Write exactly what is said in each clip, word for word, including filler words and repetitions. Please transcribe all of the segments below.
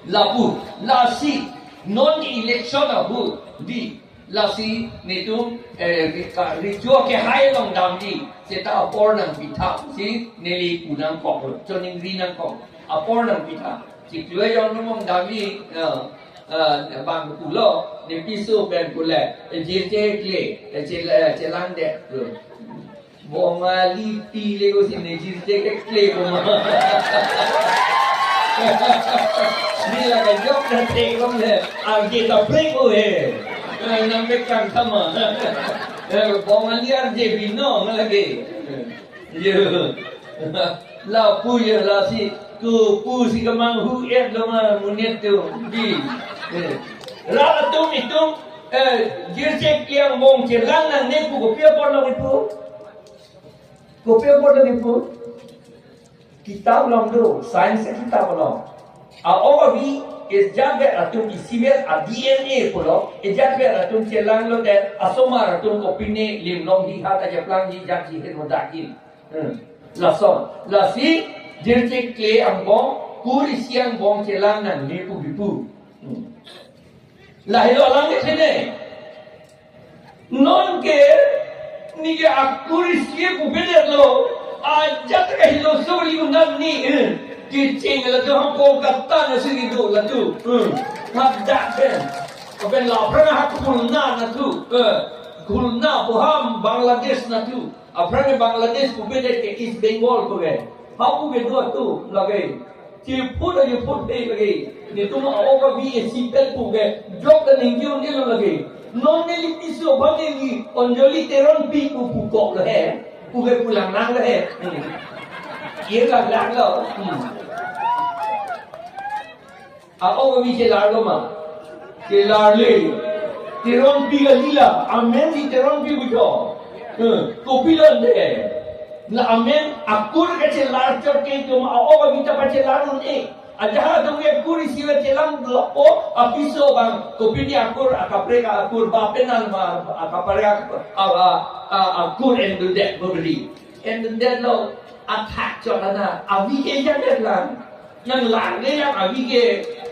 Lapu, lasi, non election apu, di, lasi, netum, eh, rika-, rijo kehai along damji, seta apor nangpitha, si, neli pu nangkok, choningri nangkok, apor nangpitha. Chiklo yon along damji, eh, eh, bang pulo, ne piso pen pule, eh, jirje kle, eh, chel-, eh, chelangdet, eh. Bongali pile ko si ne jirje kekle ko ma. Neli la kejok na te ko le, arje ta pre ko he. Eh, nang pekang sama. Eh, Bongali arje binong lagi. Yo. Lapu yo, lasi, ko pu si kemanghu-et lo ma monit atum. Di. Eh. Rat atum itum, eh, jirje kle angbong chelang nangne pu kopi apor lo kipu. Kopi apor lo kipu? Kitab along do, science akitap along. A-ok avi, ejat vet atum isivet a-D N A pulo, ejat vet atum chelanglote, asomar atum kopine lim longhi, hat ajaplangji, jatji, heno dakji. Hmm. Lason, lasi, jirje kle angbong, kur isi angbong chelang nangne pu kipu. Hmm. Lahelo alam ke sene. Non ke, neke akur isi pupedet lo, ajat kahelo soli undan ni, eh, kecheng latum Kolkata na sigi do latum, eh, hadak pen. Pen la aphrang ha Khulna natu, eh, Khulna pu ha Bangladesh natu, aphrang Bangladesh pupedet ke East Bengal puke. Hapu kedo atum lake. Cheput ajo put pe lake. Netum a-ok avi isi pen puke. Jok ta ningje un-elo lake. Non neli piso aphan neli Anjali Teronpi pu pukok lo he. Puke pulang nang lo he. Hmm. Ye lang lang lo. Hmm. A-ok avi chelar lo ma? Chelar le. Teronpi kali la. Amen si Teronpi pujo. Hmm. Kopi lo de. La amen akur kachelar chot ke itum a-ok avi ta pachelar un-e. Ajahak atum ke kur isi chelang lapo apiso bang. Kopine akur, akaprek akur, ba penal ma akaprek ak-, a, a, a, akur endundet bobri. Endundet lo athak chot ana avi ke jadet lang. Nanglarle lang avi ke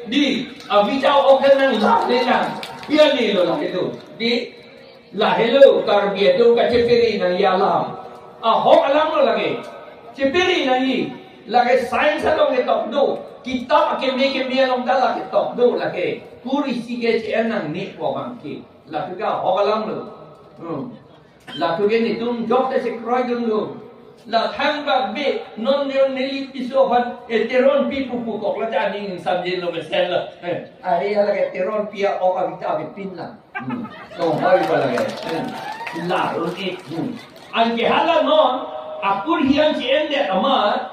di, avi ta ok nanglarle lang. Pia ni lo lake do. Di, lahelo Karbi atum kacheperi nangji alam. Ahok alam lo lake. Cheperi nangji. Lake science along ketok do. Kitab akeme keme along ta lake tok do lake. Kur isi ke che-en nangne pu abang ke. Lake ahok alam lo. Hmm. Latum ke netum jok ta chekroi dun lo. La thangbak be, non ne neli piso aphan, eh, Teronpi pu pukok la ta aning samjin lo mesen lo. Eh, are ya lake Teronpi a-ok avi ta ave pin la. Hmm. Tonghoi pa lake. Hmm. La ro e. Hmm. Anke hala non, akur hian che-endet amat,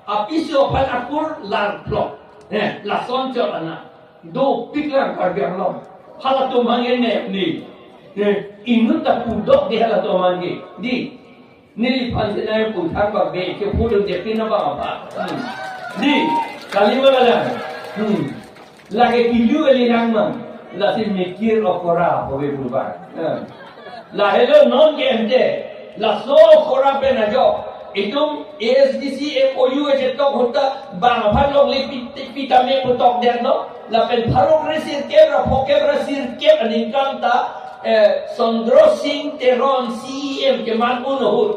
apiso aphan akur lar plok. Eh, lason chot ana. Dopik lang Karbi Anglong. Halatum hang ene ni. Eh, inut ta pudok di halatum hang di. Di. Neliphan si nai pu thangbak be, ke pudun je pin abang apa. Hmm. Di. Kali ma lang. Hmm. Lake kilu kali lang ma. Lasi mikir okora hobe purba. Hmm. Lahelo non ke ente. Laso okora pen ajo. Itum A S D C M O U achetok ahut ta bang aphan longle pi-, pi tame pu tokdet lo. Lapen pharo kre sirkep ra phongokep ra sirkep aningkan ta, eh, Chandra Singh Teron C E M keman un ahut.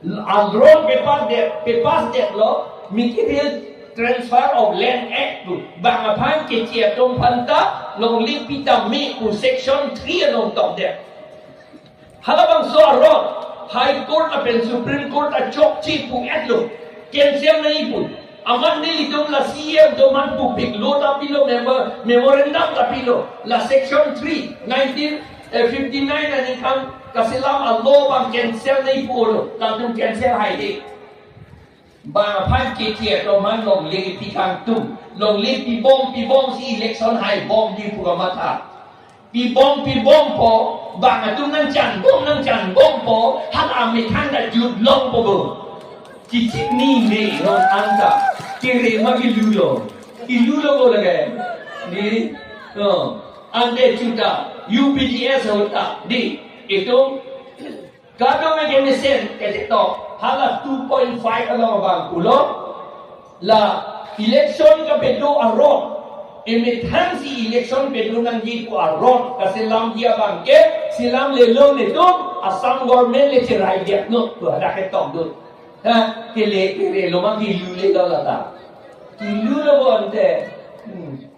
Adron pepas det, pepas det lo, Mikir Hill Transfer of Land Act pu. Bang aphan keche atum aphan ta longle pi tame pu section three along tokdet. Halabangso aron, High Court lapen Supreme Court achokche pu-et lo. Cancel nangji pu. Amat nelitum la C E M atum aphan pupik lo ta pilo, memo-, memorandum ta pilo. La section three, nineteen, eh, fifty-nine aningkan kaselam a-law abang cancel nangji pulo. Latum cancel haide. Bang aphan keche atum aphan longle pi kangtung. Longle pibom pibom si election haibomji pu kamatha. Pibom pibompo, bang atum nangchanbom nangchanbompo, hat amethang ta jutlongpo bo. Chichik ni me non anta. Kere ma kilu lo. Kilu lo ko lake. Ni, oh, ante chuta, U P D S ahut ta, di, itum, kadokave mesen, kete to, hala two point five along abang pulo, la, Election kapedo aron, emethang si election pedo nangji pu aron kaselamji abang ke selamlelo, netum Assam government le cherai diak non pu hadak ketong dun. Ha, kele kere lo ma, kilu le lo lata. Kilu lo bonte. Hmm.